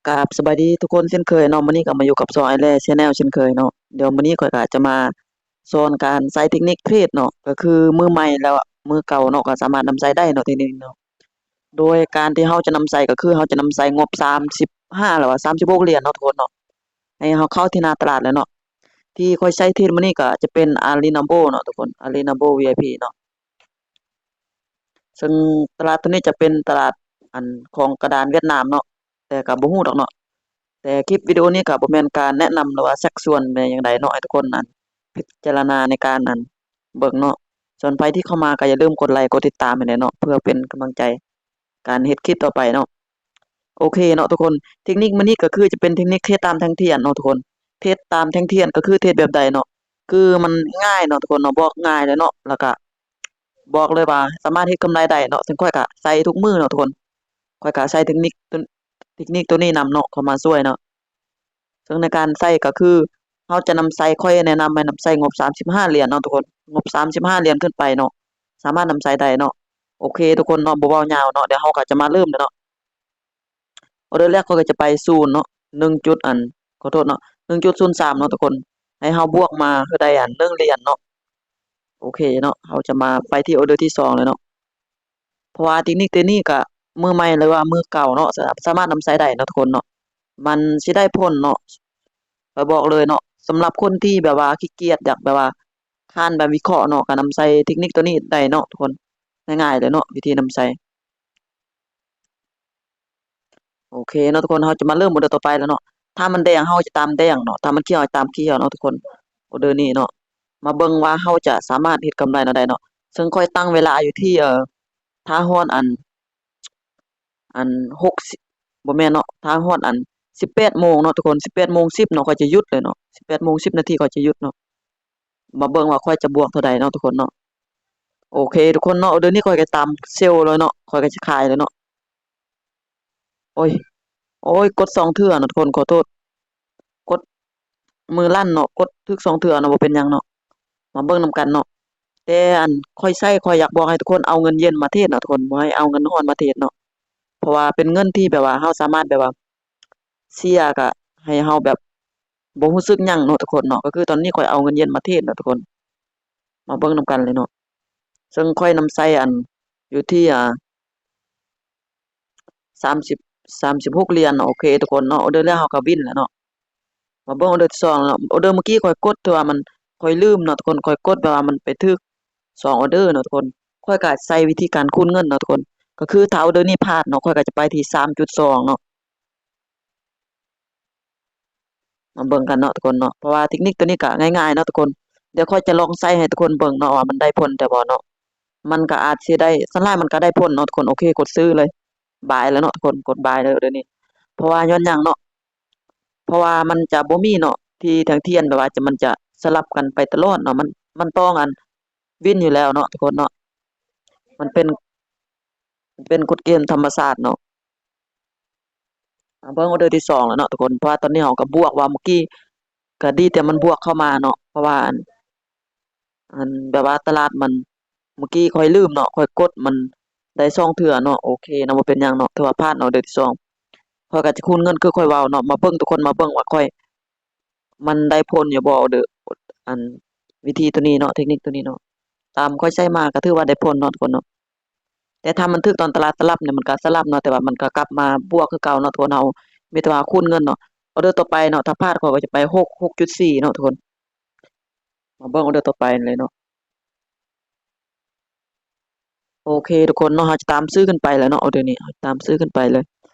ກາບສະບາຍດີທຸກຄົນເຊັ່ນເຄີຍເນາະ, ມື້ນີ້ກໍມາຢູ່ກັບຊ່ອງອ້າຍແຫຼ້ Channel ເຊັ່ນເຄີຍເນາະ. ດຽວມື້ນີ້ຂ້ອຍກໍຈະມາສອນການໃຊ້ເຕັກນິກເທຣດເນາະ, ກໍຄືມືໃໝ່ແລ້ວ ອາ ມືເກົ່າເນາະ ກໍສາມາດນຳໃຊ້ໄດ້ເນາະ ເຕັກນິກເນາະ. ໂດຍການທີ່ເຮົາຈະນຳໃຊ້ ກໍຄືເຮົາຈະນຳໃຊ້ງົບສາມສິບຫ້າ ຫຼືວ່າສາມສິບຫົກຫຼຽນເນາະ ທຸກຄົນເນາະ. ໃຫ້ເຮົາເຂົ້າທີ່ໜ້າຕະຫຼາດແລ້ວເນາະ. ທີ່ຂ້ອຍໃຊ້ເທຣດມື້ນີ້ກໍຈະເປັນ Alinabo ເນາະ ທຸກຄົນ, Alinabo VIP ເນາະ. ເຊິ່ງຕະຫຼາດໂຕນີ້ຈະເປັນຕະຫຼາດ ອັນ ຂອງກະດານຫວຽດນາມເນາະ, ແຕ່ກໍບໍ່ຮູ້ດອກເນາະ. ແຕ່ຄລິບວິດີໂອນີ້ກໍບໍ່ແມ່ນການແນະນຳ ຫຼືວ່າຊັກຊວນແມ່ນຫຍັງໃດເນາະ, ໃຫ້ທຸກຄົນ ອັນ ພິຈາລະນາໃນການ ອັນ ເບິ່ງເນາະ. ສ່ວນໃຜທີ່ເຂົ້າມາກໍຢ່າລືມກົດໄລກົດຕິດຕາມໃຫ້ແດ່ເນາະ, ເພື່ອເປັນກຳລັງໃຈການເຮັດຄລິບຕໍ່ໄປເນາະ. ໂອເຄເນາະທຸກຄົນ, ເຕັກນິກມື້ນີ້ກໍຄືຈະເປັນເຕັກນິກເທຣດຕາມແທ່ງທຽນເນາະທຸກຄົນ. ເທຣດຕາມແທ່ງທຽນກໍຄືເທຣດແບບໃດເນາະ? ຄືມັນງ່າຍເນາະທຸກຄົນເນາະ, ບອກງ່າຍເລີຍເນາະ, ແລ້ວກະບອກເລີຍວ່າສາມາດເຮັດກຳໄລໄດ້ເນາະ. ເຊິ່ງຂ້ອຍກະໃຊ້ທຸກມື້ເນາະທຸກຄົນ, ຂ້ອຍກະໃຊ້ເຕັກນິກໂຕ ເຕັກນິກໂຕນີ້ນຳເນາະ ເຂົ້າມາຊ່ວຍເນາະ. ເຊິ່ງໃນການໃຊ້ກໍຄືເຮົາຈະນຳໃຊ້, ຂ້ອຍແນະນຳໃຫ້ນຳໃຊ້ງົບສາມສິບຫ້າຫຼຽນເນາະທຸກຄົນ, ງົບສາມສິບຫ້າຫຼຽນຂຶ້ນໄປເນາະ ສາມາດນຳໃຊ້ໄດ້ເນາະ. ໂອເຄທຸກຄົນເນາະ, ບໍ່ເວົ້າຍາວເນາະ, ດຽວເຮົາກໍຈະມາເລີ່ມເລີຍເນາະ. ອໍເດີແລກຂ້ອຍກໍຈະໄປສູນເນາະ ໜຶ່ງຈຸດ ອັນ ຂໍໂທດເນາະ ໜຶ່ງຈຸດສູນສາມເນາະທຸກຄົນ, ໃຫ້ເຮົາບວກມາຄືໄດ້ ອັນ ໜຶ່ງຫຼຽນເນາະ. ໂອເຄເນາະ, ເຮົາຈະມາໄປທີ່ອໍເດີທີສອງເລີຍເນາະ. ເພາະວ່າເຕັກນິກໂຕນີ້ກະມືໃໝ່ ຫຼືວ່າມືເກົ່າເນາະ ສາ ສາມາດນຳໃຊ້ໄດ້ເນາະທຸກຄົນເນາະ, ມັນຊິໄດ້ຜົນເນາະ. ຂ້ອຍບອກເລີຍເນາະ, ສຳລັບຄົນທີ່ແບບວ່າຂີ້ກຽດ ຢາກແບບວ່າຄ້ານແບບວິເຄາະເນາະ ກໍນຳໃຊ້ເຕັກນິກໂຕນີ້ໄດ້ເນາະທຸກຄົນ, ງ່າຍໆເລີຍເນາະ ວິທີນຳໃຊ້. ໂອເຄເນາະທຸກຄົນ, ເຮົາຈະມາເລີ່ມອໍເດີຕໍ່ໄປແລ້ວເນາະ. ຖ້າມັນແດງເຮົາຈະຕາມແດງເນາະ, ຖ້າມັນຂຽວເຮົາຈະຕາມຂຽວເນາະທຸກຄົນ, ອໍເດີນີ້ເນາະ. ມາເບິ່ງວ່າເຮົາຈະສາມາດເຮັດກຳໄລແນວໃດເນາະ. ເຊິ່ງຂ້ອຍຕັ້ງເວລາຢູ່ທີ່ ເອີ ຖ້າຮອດ ອັນ ອັນ ຫົກສິບ ບໍ່ແມ່ນເນາະ, ຖ້າຮອດ ອັນ ສິບແປດໂມງເນາະທຸກຄົນ, ສິບແປດໂມງສິບເນາະ ຂ້ອຍຈະຢຸດເລີຍເນາະ, ສິບແປດໂມງສິບນາທີຂ້ອຍຈະຢຸດເນາະ. ມາເບິ່ງວ່າຂ້ອຍຈະບວກເທົ່າໃດເນາະທຸກຄົນເນາະ. ໂອເຄທຸກຄົນເນາະ, ອໍເດີນີ້ຂ້ອຍກໍຕາມເຊວເລີຍເນາະ, ຂ້ອຍກໍຈະຂາຍເລີຍເນາະ. ໂອ້ຍ ໂອ້ຍ ກົດສອງເທື່ອເນາະທຸກຄົນ, ຂໍໂທດ ກົດມືລັ່ນເນາະ, ກົດຖືກສອງເທື່ອເນາະ, ບໍ່ເປັນຫຍັງເນາະ. ມາເບິ່ງນຳກັນເນາະ. ແຕ່ອັນຂ້ອຍໃຊ້ ຂ້ອຍຢາກບອກໃຫ້ທຸກຄົນເອົາເງິນເຢັນມາເທຣດເນາະທຸກຄົນ, ບໍ່ໃຫ້ເອົາເງິນຮ້ອນມາເທຣດເນາະ. ເພາະວ່າເປັນເງິນທີ່ແບບວ່າເຮົາສາມາດແບບວ່າເສຍ ກະໃຫ້ເຮົາແບບບໍ່ຮູ້ສຶກຫຍັງເນາະທຸກຄົນເນາະ. ກໍຄືຕອນນີ້ຂ້ອຍເອົາເງິນເຢັນມາເທຣດເນາະທຸກຄົນ, ມາເບິ່ງນຳກັນເລີຍເນາະ. ເຊິ່ງຂ້ອຍນຳໃຊ້ ອັນ ຢູ່ທີ່ ອ່າ ສາມສິບ ສາມສິບຫົກຫຼຽນເນາະ. ໂອເຄທຸກຄົນເນາະ, ອໍເດີແລກເຮົາກໍວິນແລ້ວເນາະ. ມາເບິ່ງອໍເດີທີສອງເນາະ. ອໍເດີມື້ກີ້ຂ້ອຍກົດ ຖືວ່າມັນ ຂ້ອຍລືມເນາະທຸກຄົນ, ຂ້ອຍກົດແບບວ່າມັນໄປຖືກສອງອໍເດີເນາະທຸກຄົນ. ຂ້ອຍກໍໃຊ້ວິທີການຄູນເງິນເນາະທຸກຄົນ, ກໍຄືຖ້າອໍເດີນີ້ພາດເນາະ ຂ້ອຍກໍຈະໄປທີ່ສາມຈຸດສອງເນາະ. ມາເບິ່ງກັນເນາະທຸກຄົນເນາະ, ເພາະວ່າເຕັກນິກໂຕນີ້ກໍງ່າຍໆເນາະທຸກຄົນ. ດຽວຂ້ອຍຈະລອງໃຊ້ໃຫ້ທຸກຄົນເບິ່ງເນາະວ່າມັນໄດ້ຜົນແທ້ບໍ່ເນາະ. ມັນກໍອາດຊິໄດ້ ສ່ວນຫຼາຍມັນກໍໄດ້ຜົນເນາະທຸກຄົນ. ໂອເຄ ກົດຊື້ເລີຍ ບາຍແລ້ວເນາະທຸກຄົນ, ກົດບາຍເລີຍເດີນີ້. ເພາະວ່າຍ້ອນຫຍັງເນາະ, ເພາະວ່າມັນຈະບໍ່ມີເນາະ ທີ່ແທ່ງທຽນແບບວ່າຈະ ມັນຈະສະລັບກັນໄປຕະຫຼອດເນາະ, ມັນ ມັນຕ້ອງ ອັນ ວິນຢູ່ແລ້ວເນາະທຸກຄົນເນາະ. ມັນເປັນ ເປັນກົດເກນທຳມະຊາດເນາະ. ມາເບິ່ງອໍເດີທີສອງແລ້ວເນາະທຸກຄົນ, ເພາະວ່າຕອນນີ້ເຮົາກໍບວກວ່າ ເມື່ອກີ້ກໍດີແຕ່ມັນບວກເຂົ້າມາເນາະ, ເພາະວ່າ ອັນ ອັນ ແບບວ່າຕະຫຼາດມັນ ເມື່ອກີ້ຂ້ອຍລືມເນາະ, ຂ້ອຍກົດມັນໄດ້ສອງເທື່ອເນາະ. ໂອເຄເນາະ, ບໍ່ເປັນຫຍັງເນາະ, ຖືວ່າຜ່ານເນາະ ອໍເດີທີສອງ. ຂ້ອຍກໍຈະຄູນເງິນຄືຂ້ອຍເວົ້າເນາະ, ມາເບິ່ງທຸກຄົນ ມາເບິ່ງວ່າຂ້ອຍ ມັນໄດ້ຜົນຢູ່ບໍ່ ອໍເດີ ອັນ ວິທີໂຕນີ້ເນາະ, ເຕັກນິກໂຕນີ້ເນາະ. ຕາມຂ້ອຍໃຊ້ມາກໍຖືວ່າໄດ້ຜົນເນາະທຸກຄົນເນາະ. ແຕ່ຖ້າມັນຖືກຕອນຕະຫຼາດສະຫຼັບນີ້ ມັນກໍສະຫຼັບເນາະ, ແຕ່ວ່າມັນກໍກັບມາບວກຄືເກົ່າເນາະທຸກຄົນ. ເຮົາມີແຕ່ວ່າຄູນເງິນເນາະ. ອໍເດີຕໍ່ໄປເນາະ, ຖ້າພາດຂ້ອຍກໍຈະໄປຫົກ ຫົກຈຸດສີ່ເນາະທຸກຄົນ. ມາເບິ່ງອໍເດີຕໍ່ໄປເລີຍເນາະ. ໂອເຄທຸກຄົນເນາະ, ເຮົາຈະຕາມຊື້ຂຶ້ນໄປແລ້ວເນາະ, ອໍເດີນີ້ເຮົາຕາມຊື້ຂຶ້ນໄປເລີຍ.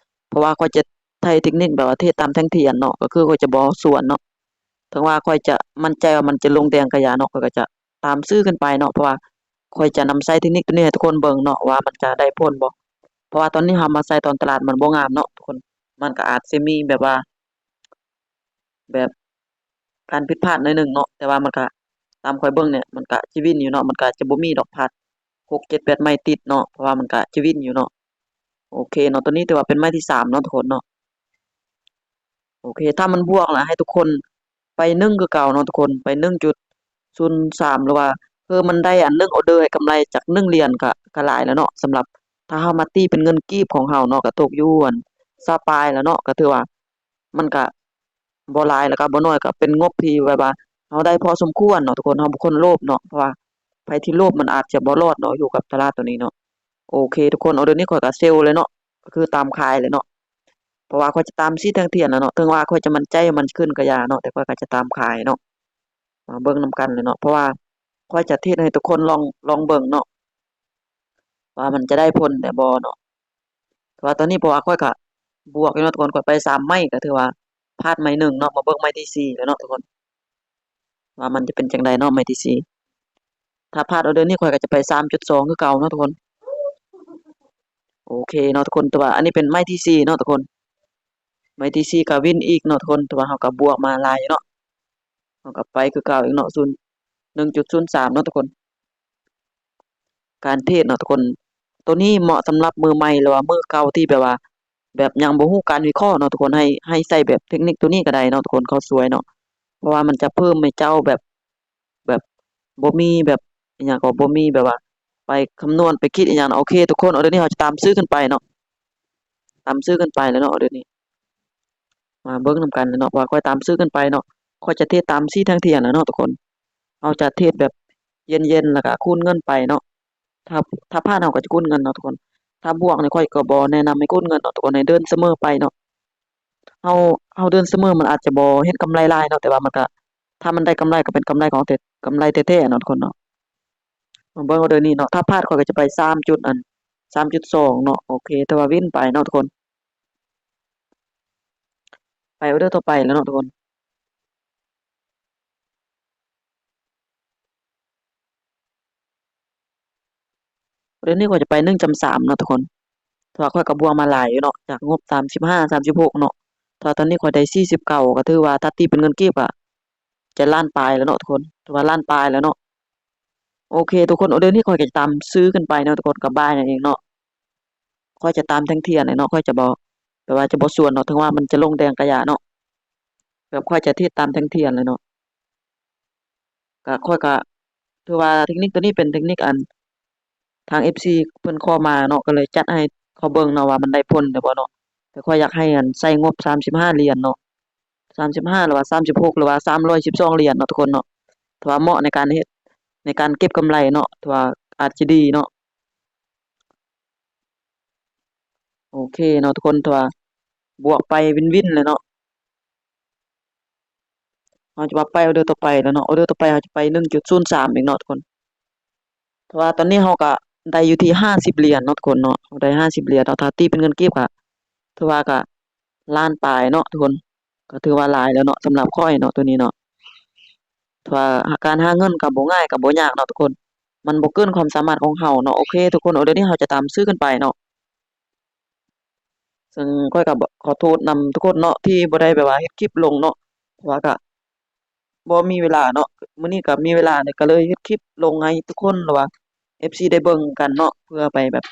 ເພາະວ່າຂ້ອຍຈະໃຊ້ເຕັກນິກແບບວ່າເທຣດຕາມແທ່ງທຽນເນາະ, ກໍຄືຂ້ອຍຈະບໍ່ສວນເນາະ. ເຖິງວ່າຂ້ອຍຈະໝັ້ນໃຈວ່າມັນຈະລົງແດງກະຢ່າເນາະ, ຂ້ອຍກໍຈະຕາມຊື້ຂຶ້ນໄປເນາະ, ເພາະວ່າຂ້ອຍຈະນຳໃຊ້ເຕັກນິກໂຕນີ້ໃຫ້ທຸກຄົນເບິ່ງເນາະ ວ່າມັນຈະໄດ້ຜົນບໍ່. ເພາະວ່າຕອນນີ້ເຮົາມາໃສ່ຕອນຕະຫຼາດມັນບໍ່ງາມເນາະທຸກຄົນ, ມັນກໍອາດຊິມີແບບວ່າ ແບບການຜິດພາດໜ້ອຍໜຶ່ງເນາະ, ແຕ່ວ່າມັນກະ ຕາມຂ້ອຍເບິ່ງນີ້ ມັນກະຈະວິນຢູ່ເນາະ, ມັນກະຈະບໍ່ມີດອກພາດ ຫົກ ເຈັດ ແປດໄມ້ຕິດເນາະ, ເພາະວ່າມັນກະຈະວິນຢູ່ເນາະ. ໂອເຄເນາະ, ໂຕນີ້ຖືວ່າເປັນໄມ້ທີສາມເນາະທຸກຄົນເນາະ. ໂອເຄ ຖ້າມັນບວກລະໃຫ້ທຸກຄົນໄປໜຶ່ງຄືເກົ່າເນາະທຸກຄົນ, ໄປໜຶ່ງຈຸດສູນສາມ ຫຼືວ່າ ເອີ ມັນໄດ້ອັນໜຶ່ງອໍເດີໃຫ້ກຳໄລຈັກໜຶ່ງຫຼຽນ ກະ ກະຫຼາຍແລ້ວເນາະ. ສຳລັບ ຖ້າເຮົາມາຕີເປັນເງິນກີບຂອງເຮົາເນາະ ກະຕົກຢູ່ອັນຊາວປາຍແລ້ວເນາະ, ກະຖືວ່າ ມັນກະບໍ່ຫຼາຍ ແລ້ວກະບໍ່ໜ້ອຍ ກະເປັນງົບທີ່ແບບວ່າເຮົາໄດ້ພໍສົມຄວນເນາະທຸກຄົນ. ເຮົາບໍ່ຄວນໂລບເນາະ ເພາະວ່າໃຜທີ່ໂລບມັນອາດຈະບໍ່ລອດເນາະ ຢູ່ກັບຕະຫຼາດໂຕນີ້ເນາະ. ໂອເຄທຸກຄົນ ອໍເດີນີ້ຂ້ອຍກະເຊວເລີຍເນາະ ກະຄືຕາມຂາຍເລີຍເນາະ ເພາະວ່າຂ້ອຍຈະຕາມສີແທ່ງທຽນແຫຼະເນາະ ເຖິງວ່າຂ້ອຍຈະໝັ້ນໃຈມັນຂຶ້ນກະຢ່າເນາະ ແຕ່ຂ້ອຍກະຈະຕາມຂາຍເນາະ. ມາເບິ່ງນຳກັນເລີຍເນາະ ເພາະວ່າຂ້ອຍຈະເທດໃຫ້ທຸກຄົນລອງ ລອງເບິ່ງເນາະ ວ່າມັນຈະໄດ້ຜົນແດ່ບໍ່ເນາະ. ແຕ່ວ່າຕອນນີ້ ເພາະວ່າຂ້ອຍກະບວກຢູ່ເນາະທຸກຄົນ ຂ້ອຍໄປສາມໄມ້ ກະຖືວ່າພາດໄມ້ໜຶ່ງເນາະ. ມາເບິ່ງໄມ້ທີສີ່ແລ້ວເນາະທຸກຄົນ ວ່າມັນຈະເປັນຈັ່ງໃດເນາະ ໄມ້ທີສີ່. ຖ້າພາດອໍເດີນີ້ ຂ້ອຍກະຈະໄປສາມຈຸດສອງຄືເກົ່າເນາະທຸກຄົນ. ໂອເຄເນາະທຸກຄົນ ແຕ່ວ່າອັນນີ້ເປັນໄມ້ທີສີ່ເນາະທຸກຄົນ ໄມ້ທີສີ່ກະວິນອີກເນາະທຸກຄົນ ແຕ່ວ່າເຮົາກະບວກມາຫຼາຍຢູ່ເນາະ ເຮົາກະໄປຄືເກົ່າອີກເນາະ ສູນ ໜຶ່ງຈຸດສູນສາມເນາະທຸກຄົນ. ການເທດເນາະທຸກຄົນ ໂຕນີ້ເໝາະສຳລັບມືໃໝ່ ຫຼືວ່າມືເກົ່າທີ່ແບບວ່າ ແບບຍັງບໍ່ຮູ້ການວິເຄາະເນາະທຸກຄົນ ໃຫ້ ໃຫ້ໃຊ້ແບບເທັກນິກໂຕນີ້ກະໄດ້ເນາະທຸກຄົນ ເຂົ້າຊ່ວຍເນາະ ເພາະວ່າມັນຈະເພີ່ມໃຫ້ເຈົ້າແບບ ແບບບໍ່ມີແບບ ອີ່ຫຍັງກະບໍ່ມີແບບວ່າໄປຄຳນວນໄປຄິດອີ່ຫຍັງ. ໂອເຄທຸກຄົນ ອໍເດີນີ້ເຮົາຈະຕາມຊື້ຂຶ້ນໄປເນາະ ຕາມຊື້ຂຶ້ນໄປແລ້ວເນາະ ອໍເດີນີ້ ມາເບິ່ງນຳກັນເນາະ ເພາະວ່າຂ້ອຍຕາມຊື້ຂຶ້ນໄປເນາະ. ຂ້ອຍຈະເທດຕາມສີແທ່ງທຽນແຫຼະເນາະທຸກຄົນ ເຮົາຈະເທດແບບເຢັນໆ ແລ້ວກະຄູນເງິນໄປເນາະ. ຖ້າ ຖ້າພາດເຮົາກະຈະຄູນເງິນເນາະທຸກຄົນ ຖ້າບວກນີ້ຂ້ອຍກະບໍ່ແນະນຳໃຫ້ຄູນເງິນເນາະທຸກຄົນ ໃຫ້ເດີນສະເໝີໄປເນາະ. ເຮົາ ເຮົາເດີນສະເໝີມັນອາດຈະບໍ່ເຮັດກຳໄລຫຼາຍເນາະ ແຕ່ວ່າມັນກະ ຖ້າມັນໄດ້ກຳໄລກະເປັນກຳໄລຂອງແທ້ ກຳໄລແທ້ໆເນາະທຸກຄົນເນາະ. ມາເບິ່ງອໍເດີນີ້ເນາະ ຖ້າພາດຂ້ອຍກະຈະໄປສາມຈຸດ ອັນ ສາມຈຸດສອງເນາະ. ໂອເຄ ແຕ່ວ່າວິນໄປເນາະທຸກຄົນ ໄປອໍເດີຕໍ່ໄປແລ້ວເນາະທຸກຄົນ. ເດືອນນີ້ຂ້ອຍຈະໄປໜຶ່ງຈຸດສາມເນາະທຸກຄົນ ເພາະວ່າຂ້ອຍກະບວກມາຫຼາຍຢູ່ເນາະ ຈາກງົບສາມສິບຫ້າ ສາມສິບຫົກເນາະ. ຖ້າຕອນນີ້ຂ້ອຍໄດ້ສີ່ສິບເກົ້າ ກະຖືວ່າຖ້າຕີເປັນເງິນກີບກະຈະລ້ານປາຍແລ້ວເນາະທຸກຄົນ ຖືວ່າລ້ານປາຍແລ້ວເນາະ. ໂອເຄທຸກຄົນ ເດືອນນີ້ຂ້ອຍກະຈະຕາມຊື້ຂຶ້ນໄປເນາະທຸກຄົນ ກະບາຍນັ້ນເອງເນາະ. ຂ້ອຍຈະຕາມແທ່ງທຽນເນາະ ຂ້ອຍຈະບໍ່ ແບບວ່າຈະບໍ່ສວນເນາະ ເຖິງວ່າມັນຈະລົງແດງກະຢ່າເນາະ ແບບຂ້ອຍຈະເທດຕາມແທ່ງທຽນເລີຍເນາະ. ກະຂ້ອຍກະຖືວ່າເທັກນິກໂຕນີ້ເປັນເທັກນິກອັນທາງເອັຟຊີເພິ່ນຂໍມາເນາະ ກະເລີຍຈັດໃຫ້ເຂົາເບິ່ງເນາະວ່າມັນໄດ້ຜົນແລ້ວບໍ່ເນາະ. ແຕ່ຂ້ອຍຢາກໃຫ້ອັນໃສ່ງົບສາມສິບຫ້າຫຼຽນເນາະ ສາມສິບຫ້າ ຫຼືວ່າສາມສິບຫົກ ຫຼືວ່າສາມຮ້ອຍສິບສອງຫຼຽນເນາະທຸກຄົນເນາະ ຖືວ່າເໝາະໃນການເຮັດ ໃນການເກັບກຳໄລເນາະ ຖືວ່າອາດຈະດີເນາະ. ໂອເຄເນາະທຸກຄົນ ຖືວ່າບວກໄປວິນໆເລີຍເນາະ. ເຮົາຈະມາໄປອໍເດີຕໍ່ໄປແລ້ວເນາະ ອໍເດີຕໍ່ໄປເຮົາຈະໄປໜຶ່ງຈຸດສູນສາມອີກເນາະທຸກຄົນ. ເພາະວ່າຕອນນີ້ເຮົາກະໄດ້ຢູ່ທີ່ຫ້າສິບຫຼຽນເນາະທຸກຄົນເນາະ ເຮົາໄດ້ຫ້າສິບຫຼຽນເນາະ ຖ້າຕີເປັນເງິນກີບກະຖືວ່າກະລ້ານປາຍເນາະທຸກຄົນ ກະຖືວ່າຫຼາຍແລ້ວເນາະ ສຳລັບຂ້ອຍເນາະ ໂຕນີ້ເນາະ. ຖືວ່າການຫາເງິນກະບໍ່ງ່າຍກະບໍ່ຍາກເນາະທຸກຄົນ ມັນບໍ່ເກີນຄວາມສາມາດຂອງເຮົາເນາະ. ໂອເຄທຸກຄົນ ເດີນີ້ເຮົາຈະຕາມຊື້ຂຶ້ນໄປເນາະ. ເຊິ່ງຂ້ອຍກະຂໍໂທດນຳທຸກຄົນເນາະ ທີ່ບໍ່ໄດ້ແບບວ່າເຮັດຄລິບລົງເນາະ ເພາະວ່າກະບໍ່ມີເວລາເນາະ. ມື້ນີ້ກະມີເວລາ ກະເລີຍເຮັດຄລິບລົງໃຫ້ທຸກຄົນ ຫຼືວ່າເອັຟຊີໄດ້ເບິ່ງກັນເນາະ ເພື່ອໄປແບບ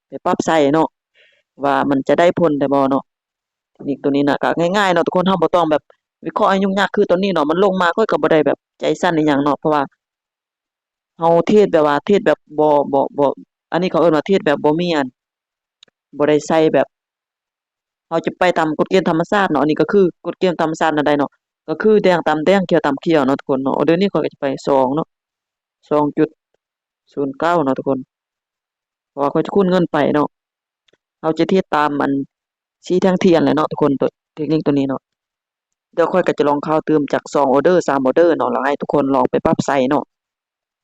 ໄປປັບໃຊ້ເນາະ ວ່າມັນຈະໄດ້ຜົນໄດ້ບໍ່ເນາະ. ເທັກນິກໂຕນີ້ນະກະງ່າຍໆເນາະທຸກຄົນ ເຮົາບໍ່ຕ້ອງແບບວິເຄາະໃຫ້ຫຍຸ້ງຍາກ. ຄືຕອນນີ້ເນາະ ມັນລົງມາ ຂ້ອຍກະບໍ່ໄດ້ແບບໃຈສັ່ນອີ່ຫຍັງເນາະ ເພາະວ່າ ເຮົາເທດແບບວ່າ ເທດແບບບໍ່ ບໍ່ ບໍ່ ອັນນີ້ເຂົາເອີ້ນວ່າເທດແບບບໍ່ມີອັນ ບໍ່ໄດ້ໃສ່ແບບ ເຮົາຈະໄປຕາມກົດເກນທຳມະຊາດເນາະ. ອັນນີ້ກະຄືກົດເກນທຳມະຊາດນັ້ນໄດ໋ເນາະ ກະຄືແດງຕາມແດງ ຂຽວຕາມຂຽວເນາະທຸກຄົນເນາະ. ເດືອນນີ້ຂ້ອຍກະຈະໄປສອງເນາະ ສອງຈຸດສູນເກົ້າເນາະທຸກຄົນ ເພາະວ່າຂ້ອຍຈະຄູນເງິນໄປເນາະ. ເຮົາຈະເຮັດຕາມອັນສີແທ່ງທຽນແຫຼະເນາະທຸກຄົນ ໂຕ ເທັກນິກໂຕນີ້ເນາະ. ດຽວຂ້ອຍກະຈະລອງເຂົ້າຕື່ມຈັກສອງອໍເດີ ສາມອໍເດີເນາະ ແລ້ວໃຫ້ທຸກຄົນລອງໄປປັບໃຊ້ເນາະ.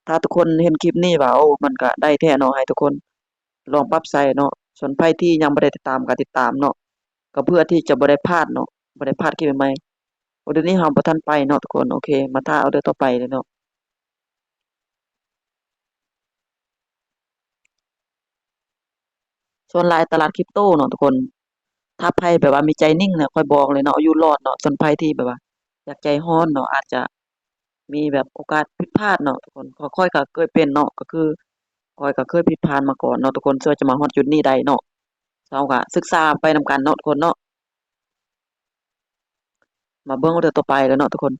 ຖ້າທຸກຄົນເຫັນຄລິບນີ້ວ່າ ໂອ້ ມັນກະໄດ້ແທ້ເນາະ ໃຫ້ທຸກຄົນລອງປັບໃຊ້ເນາະ. ສ່ວນໃຜທີ່ຍັງບໍ່ໄດ້ຕິດຕາມກະຕິດຕາມເນາະ ກະເພື່ອທີ່ຈະບໍ່ໄດ້ພາດເນາະ ບໍ່ໄດ້ພາດຄລິບໃໝ່ໆ. ອໍເດີນີ້ເຮົາບໍ່ທັນໄປເນາະທຸກຄົນ. ໂອເຄ ມາຖ້າອໍເດີຕໍ່ໄປເລີຍເນາະ. ສ່ວນຫຼາຍຕະຫຼາດຄຣິບໂຕເນາະທຸກຄົນ ຖ້າໃຜແບບວ່າມີໃຈນິ່ງນະ ຂ້ອຍບອກເລີຍເນາະ ຢູ່ລອດເນາະ. ສ່ວນໃຜທີ່ແບບວ່າຢາກໃຈຮ້ອນເນາະ ອາດຈະມີແບບໂອກາດຜິດພາດເນາະທຸກຄົນ ເພາະຂ້ອຍກະເຄີຍເປັນເນາະ ກະຄືຂ້ອຍກະເຄີຍຜິດພາດມາກ່ອນເນາະທຸກຄົນ ເພື່ອຈະມາຮອດຈຸດນີ້ໄດ້ເນາະ. ເຮົາກະສຶກສາໄປນຳກັນເນາະທຸກຄົນເນາະ. ມາເບິ່ງອໍເດີຕໍ່ໄປເລີຍເນາະທຸກຄົນ.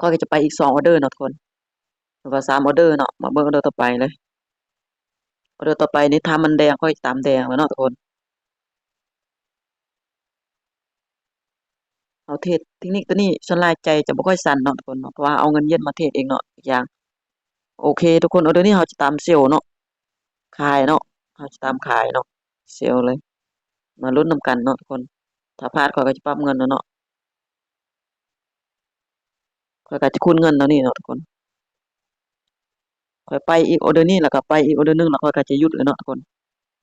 ຂ້ອຍກະຈະໄປອີກສອງອໍເດີເນາະທຸກຄົນ ຫຼືວ່າສາມອໍເດີເນາະ. ມາເບິ່ງອໍເດີຕໍ່ໄປເລີຍ. ອໍເດີຕໍ່ໄປນີ້ ຖ້າມັນແດງ ຂ້ອຍຕາມແດງເລີຍເນາະທຸກຄົນ. ເຮົາເທຣດເຕັກນິກໂຕນີ້ ສ່ວນຫຼາຍໃຈຈະບໍ່ຄ່ອຍສັ່ນເນາະທຸກຄົນເນາະ ເພາະວ່າເອົາເງິນຢຽນມາເທຣດເອງເນາະ ອີກຢ່າງ. ໂອເຄທຸກຄົນ ອໍເດີນີ້ເຮົາຈະຕາມເຊວເນາະ ຂາຍເນາະ ເຮົາຈະຕາມຂາຍເນາະ ເຊວເລີຍ. ມາລຸ້ນນຳກັນເນາະທຸກຄົນ ຖ້າພາດຂ້ອຍກໍຈະປັບເງິນແລ້ວເນາະ. ຂ້ອຍກໍຈະຄູນເງິນຕົວນີ້ເນາະທຸກຄົນ ຂ້ອຍໄປອີກອໍເດີນີ້ ແລ້ວກໍໄປອີກອໍເດີໜຶ່ງ ແລ້ວຂ້ອຍກໍຈະຢຸດເລີຍເນາະທຸກຄົນ.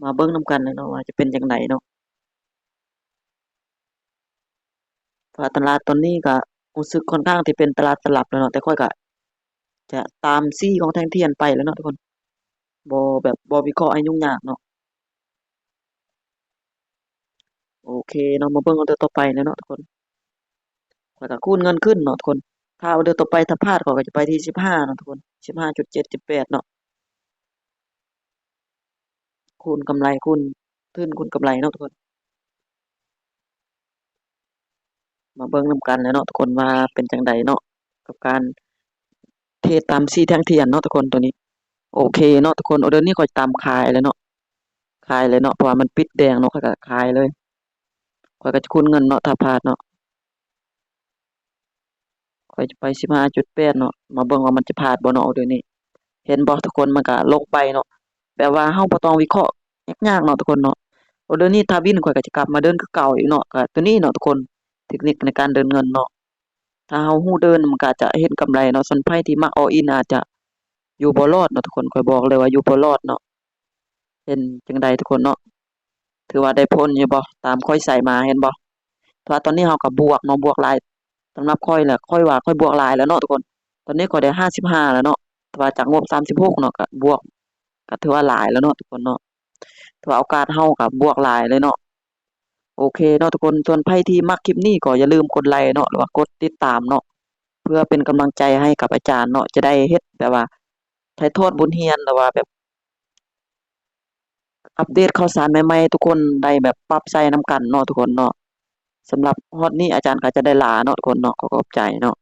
ມາເບິ່ງນຳກັນເລີຍເນາະວ່າຈະເປັນຈັ່ງໃດເນາະ ເພາະວ່າຕະຫຼາດຕອນນີ້ກໍຮູ້ສຶກຄ່ອນຂ້າງທີ່ເປັນຕະຫຼາດຕະຫຼັບແລ້ວເນາະ ແຕ່ຂ້ອຍກໍຈະຕາມສີຂອງແທ່ງທຽນໄປແລ້ວເນາະທຸກຄົນ ບໍ່ແບບ ບໍ່ວິເຄາະໃຫ້ຫຍຸ້ງຍາກເນາະ. ໂອເຄເນາະ ມາເບິ່ງອໍເດີຕໍ່ໄປເລີຍເນາະທຸກຄົນ. ຂ້ອຍກໍຄູນເງິນຂຶ້ນເນາະທຸກຄົນ ຖ້າອໍເດີຕໍ່ໄປຖ້າພາດ ຂ້ອຍກໍຈະໄປທີ່ສິບຫ້າເນາະທຸກຄົນ ສິບຫ້າຈຸດເຈັດ ສິບແປດເນາະ ຄູນກຳໄລ ຄູນທຶນ ຄູນກຳໄລເນາະທຸກຄົນ. ມາເບິ່ງນຳກັນແຫຼະເນາະທຸກຄົນວ່າເປັນຈັ່ງໃດເນາະ ກັບການເທຣດຕາມສີແທ່ງທຽນເນາະທຸກຄົນ ໂຕນີ້. ໂອເຄເນາະທຸກຄົນ ອໍເດີນີ້ຂ້ອຍຕາມຂາຍແລ້ວເນາະ ຂາຍເລີຍເນາະ ເພາະວ່າມັນປິດແດງເນາະ ຂ້ອຍກໍຂາຍເລີຍ. ຂ້ອຍກໍຈະຄູນເງິນເນາະ ຖ້າພາດເນາະ ຂ້ອຍຈະໄປສິບຫ້າຈຸດແປດເນາະ ມາເບິ່ງວ່າມັນຈະພາດບໍ່ເນາະ ອໍເດີນີ້. ເຫັນບໍ່ທຸກຄົນ ມັນກໍລົງໄປເນາະ ແບບວ່າເຮົາບໍ່ຕ້ອງວິເຄາະຍາກໆເນາະທຸກຄົນເນາະ. ອໍເດີນີ້ຖ້າວິນ ຂ້ອຍກໍຈະກັບມາເດີນຄືເກົ່າອີກເນາະ ກໍຕົວນີ້ເນາະທຸກຄົນ ເຕັກນິກໃນການເດີນເງິນເນາະ. ຖ້າເຮົາຮູ້ເດີນ ມັນກໍອາດຈະເຫັນກຳໄລເນາະ ສ່ວນໃຜທີ່ມັກ all in ອາດຈະຢູ່ບໍ່ລອດເນາະທຸກຄົນ ຂ້ອຍບອກເລີຍວ່າຢູ່ບໍ່ລອດເນາະ. ເຫັນຈັ່ງໃດທຸກຄົນເນາະ ຖືວ່າໄດ້ຜົນຢູ່ບໍ່ ຕາມຂ້ອຍໃສ່ມາ ເຫັນບໍ່? ເພາະວ່າຕອນນີ້ເຮົາກໍບວກເນາະ ບວກຫຼາຍ ສຳລັບຂ້ອຍແຫຼະ ຂ້ອຍວ່າຂ້ອຍບວກຫຼາຍແລ້ວເນາະທຸກຄົນ. ຕອນນີ້ຂ້ອຍໄດ້ຫ້າສິບຫ້າແລ້ວເນາະ ແຕ່ວ່າຈາກງົບສາມສິບຫົກເນາະ ກໍບວກ ກໍຖືວ່າຫຼາຍແລ້ວເນາະທຸກຄົນເນາະ. ຖືວ່າໂອກາດເຮົາກໍບວກຫຼາຍເລີຍເນາະ. ໂອເຄເນາະທຸກຄົນ ສ່ວນໃຜທີ່ມັກຄລິບນີ້ກໍຢ່າລືມກົດໄລເນາະ ຫຼືວ່າກົດຕິດຕາມເນາະ ເພື່ອເປັນກຳລັງໃຈໃຫ້ກັບອາຈານເນາະ ຈະໄດ້ເຮັດແບບວ່າຖ່າຍທອດບົດຮຽນ ຫຼືວ່າແບບອັບເດດຂ່າວສານໃໝ່ໆ ທຸກຄົນໄດ້ແບບປັບໃຊ້ນຳກັນເນາະທຸກຄົນເນາະ. ສຳລັບຮອດນີ້ອາຈານກໍຈະໄດ້ລາເນາະທຸກຄົນເນາະ ຂໍຂອບໃຈເນາະ.